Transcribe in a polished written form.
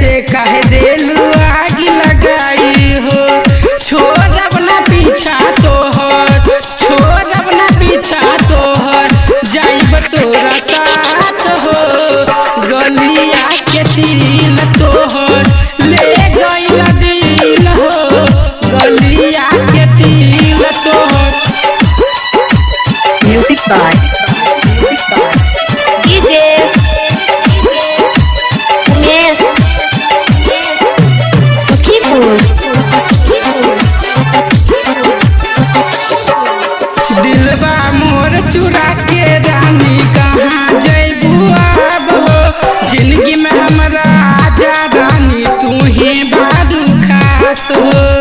ऐसे कह देलू आग लगाई हो। छोड़ब ना पीछा तोहर, छोड़ब ना पीछा तोहर, जाइब तोरा साथ हो। गलिया के तिल तोहर ले गइल दिल हो, गलिया के तिल तोहर। Music by DJ Umesh Sukhipur. दिलबा मोर चुरा के रानी कहाँ जैबू आब हो। जिंदगी में हमरा आजा रानी तू ही बारू खास हो।